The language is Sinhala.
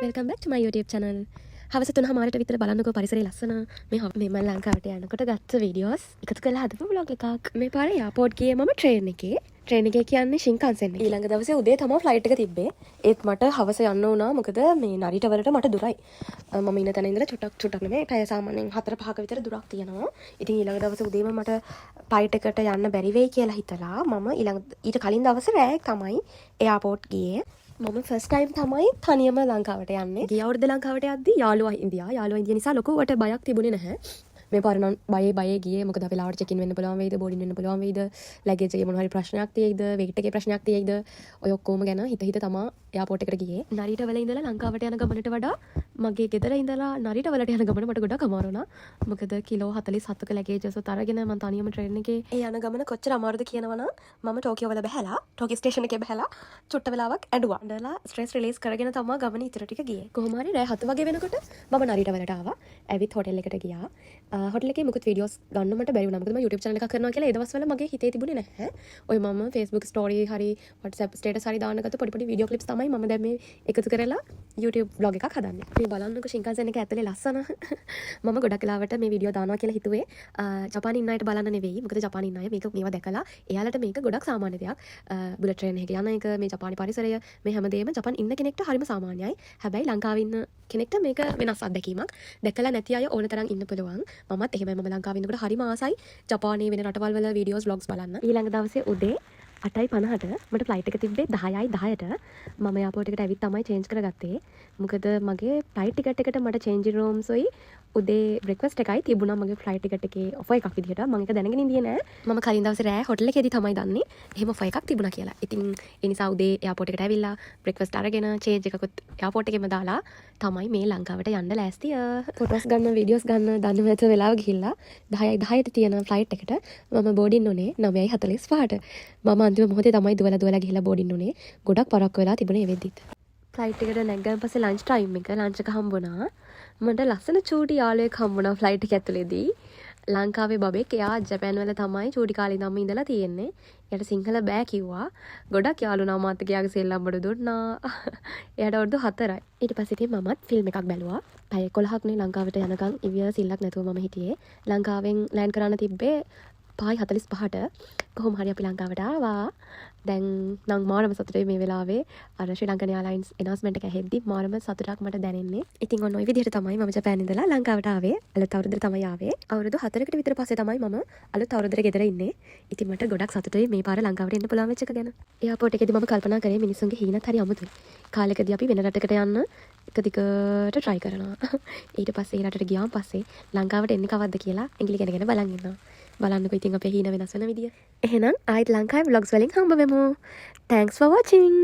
Welcome back to my YouTube channel. හවස 3:30ට විතර. බලන්නකෝ පරිසරය ලස්සන. මේ මේ මම ලංකාවට යනකොට ගත්ත වීඩියෝස් එකතු කරලා හදපු ව්ලොග් එකක්. මේ පාර එයාපෝට් ගියේ මම ට්‍රේන් එකේ. ට්‍රේන් එකේ කියන්නේ ෂින්කන්සෙන් එකේ. ඊළඟ දවසේ උදේ තමයි ෆ්ලයිට් එක තිබ්බේ. ඒත් මට හවස යන්න වුණා, මොකද මේ නරිට වලට මට දුරයි. මම ඉන්න තැන ඉඳලා චුට්ටක්, චුට්ටක් නෙමෙයි, පැය සාමාන්‍යයෙන් 4 5ක විතර දුරක් තියෙනවා. ඉතින් ඊළඟ දවසේ උදේම මට ෆ්ලයිට් එකට යන්න බැරි වෙයි කියලා හිතලා මම ඊට කලින් දවසේ රෑ තමයි එයාපෝට් ගියේ. මම ෆස්ට් ටයිම් තමයි තනියම ලංකාවට යන්නේ. ගිය අවුරුද්ද ලංකාවට යද්දි යාළුවා හිටියා. යාළුවා හිටිය නිසා ලොකුවට බයක් තිබුණේ නැහැ. මේ පාර නම් බයේ බයේ ගියේ. මොකද වෙලාවට චෙක් ඉන් වෙන්න පුළුවන් වෙයිද, බෝඩින් වෙන්න පුළුවන් වෙයිද, ලැගේජ් එකේ මොන හරි ප්‍රශ්නයක් තියෙයිද, වෙයිට් එකේ ප්‍රශ්නයක් තියෙයිද, ඔය ඔක්කොම ගැන හිත හිත තමා එයාපෝට් එකට ගියේ. නරිට වල ඉඳලා ලංකාවට යන ගමනට වඩා මගේ ගෙදර ඉඳලා නරිට වලට යන ගමන මට ගොඩක් අමාරු වුණා. මොකද කිලෝ 47ක ලැගේජස් අරගෙන මං තනියම ට්‍රේන් එකේ ඒ යන ගමන කොච්චර අමාරුද කියනවා නම්, මම ටෝකියෝ වල බැහැලා, ටෝකියෝ ස්ටේෂන් එකේ බැහැලා චුට්ට වෙලාවක් ඇඬුවා. ඇඬලා ස්ට්‍රෙස් රිලීස් කරගෙන තමා ගමන ඉතුරු ටික ගියේ. කොහොම හරි රෑ 7 වගේ වෙනකොට මම නරිට වලට ආවා. ඇවිත් හොටෙල් එකට ගියා. හොටෙල් එකේ මුකුත් වීඩියෝස් ගන්න මට බැරි වුණා. මොකද මම YouTube channel එකක් කරනවා කියලා ඒ දවස්වල මගේ හිතේ තිබුණේ නැහැ. ඔය මම Facebook story හරි WhatsApp status හරි දාන්න ගත්ත පොඩි පොඩි වීඩියෝ ක්ලිප්ස් තමයි මම දැන් මේ එකතු කරලා YouTube vlog එකක් හදන්නේ. මේ බලන්නකෝ ෂින්කන්සෙන් එක ඇතුලේ ලස්සන. මම ගොඩක් වෙලාවට මේ වීඩියෝ දානවා කියලා හිතුවේ ජපානයේ ඉන්න අයට බලන්න නෙවෙයි. මොකද ජපානයේ ඉන්න අය මේක මේවා දැකලා එයාලට මේක ගොඩක් සාමාන්‍ය දෙයක්. බුලට් ට්‍රේන් එකේ යන එක, මේ ජපානයේ පරිසරය, මේ හැමදේම ජපාන් ඉන්න කෙනෙක්ට හරිම සාමාන්‍යයි. හැබැයි ලංකාවේ ඉන්න කෙනෙක්ට මේක වෙනස් අත්දැකීමක්. දැකලා නැති අය ඕන තරම් ඉන්න පුළුවන්. මමත් එහෙමයි. මම ලංකාවේ ඉන්නකොට හරිම ආසයි ජපානයේ වෙන රටවල් වල වීඩියෝස්, ව්ලොග්ස් බලන්න. ඊළඟ දවසේ උදේ 8:50ට මට ෆ්ලයිට් එක තිබ්බේ 10:10ට. මම එයාපෝට් එකට ඇවිත් තමයි චේන්ජ් කරගත්තේ. මොකද මගේ ෆ්ලයිට් ටිකට් එකට මට චේන්ජින් රූම්ස් උයි උදේ බ්‍රෙක්ෆාස්ට් එකයි තිබුණා මගේ ෆ්ලයිට් ටිකට් එකේ ඔෆර් එකක් විදිහට. මම ඒක දැනගෙන හිටියේ නෑ. මම කලින් දවසේ රෑ හොටල් එකේදී තමයි දන්නේ එහෙම ඔෆර් එකක් තිබුණා කියලා. ඉතින් ඒ නිසා උදේ එයාපෝට් එකට ඇවිල්ලා බ්‍රෙක්ෆාස්ට් අරගෙන චේන්ජ් එකකුත් එයාපෝට් එකේම දාලා තමයි මේ ලංකාවට යන්න ලෑස්තිය. ෆොටෝස් ගන්න, වීඩියෝස් ගන්න දන්නේ නැතුව වෙලාව ගිහිල්ලා 10:10ට තියෙන ෆ්ලයිට් එකට මම බෝඩින් උනේ 9:45ට. මම අන්තිම මොහොතේ තමයි දුවලා දුවලා ගිහිල්ලා බෝඩින් උනේ. ගොඩක් පරක්කු වෙලා තිබුණේ ඒ වෙද්දිත්. ෆ්ලයිට් එකට නැග්ගන් පස්සේ ලන්ච් ටයිම් එක, ලන්ච් එක හම්බුණා. මට ලස්සන චූටි යාළුවෙක් හම්බුණා ෆ්ලයිට් එක ඇතුලේදී. ලංකාවේ බබෙක්. එයා ජපන් වල තමයි චූටි කාලේ ඉඳන්ම ඉඳලා තියෙන්නේ. එයාට සිංහල බෑ කිව්වා. ගොඩක් යාළු වුණා මාත් එක්ක. එයාගේ සෙල් නම්බර දුන්නා. එයාට අවුරුදු 4යි. ඊට පස්සේ ඉතින් මමත් ෆිල්ම් එකක් බැලුවා. පැය 11ක් නේ ලංකාවට යනකම් ඉවසිල්ලක් නැතුව මම හිටියේ. ලංකාවෙන් ලෑන්ඩ් කරන්න තිබ්බේ 5:45ට. කොහොම හරි අපි ලංකාවට ආවා. දැන් නම් මාරම සතුටුයි. මේ වෙලාවේ අර ශ්‍රී ලංකන් එයාලයින්ස් ඇනවුන්ස්මන්ට් එක ඇහෙද්දි මාරම සතුටක් මට දැනෙන්නේ. ඉතින් ඔන්න ඔය විදිහට තමයි මම ජපාන් ඉඳලා ලංකාවට ආවේ. අලුත් අවුරුද්දට තමයි ආවේ. අවුරුදු 4කට විතර පස්සේ තමයි මම අලුත් අවුරුද්දට ගෙදර ඉන්නේ. ඉතින් මට ගොඩක් සතුටුයි මේ පාර ලංකාවට එන්න පුළුවන් වෙච්ච එක ගැන. එයාපෝට් එකේදී මම කල්පනා කරේ මිනිස්සුන්ගේ හීනත් හරි අමුතුයි. කාලෙකදී අපි වෙන රටකට යන්න එක දිගට try කරනවා. ඊට පස්සේ ඒ රටට ගියාන් පස්සේ ලංකාවට එන්නේ කවද්ද කියලා ඇඟිලි ගැන ගැන බලන් ඉන්නවා. බලන්නකෝ ඉතින් අපේ හීන වෙනස් වෙන විදිය. එහෙනම් ආයෙත් ලංකාවේ ව්ලොග්ස් වලින් හම්බ වෙමු. Thanks for watching.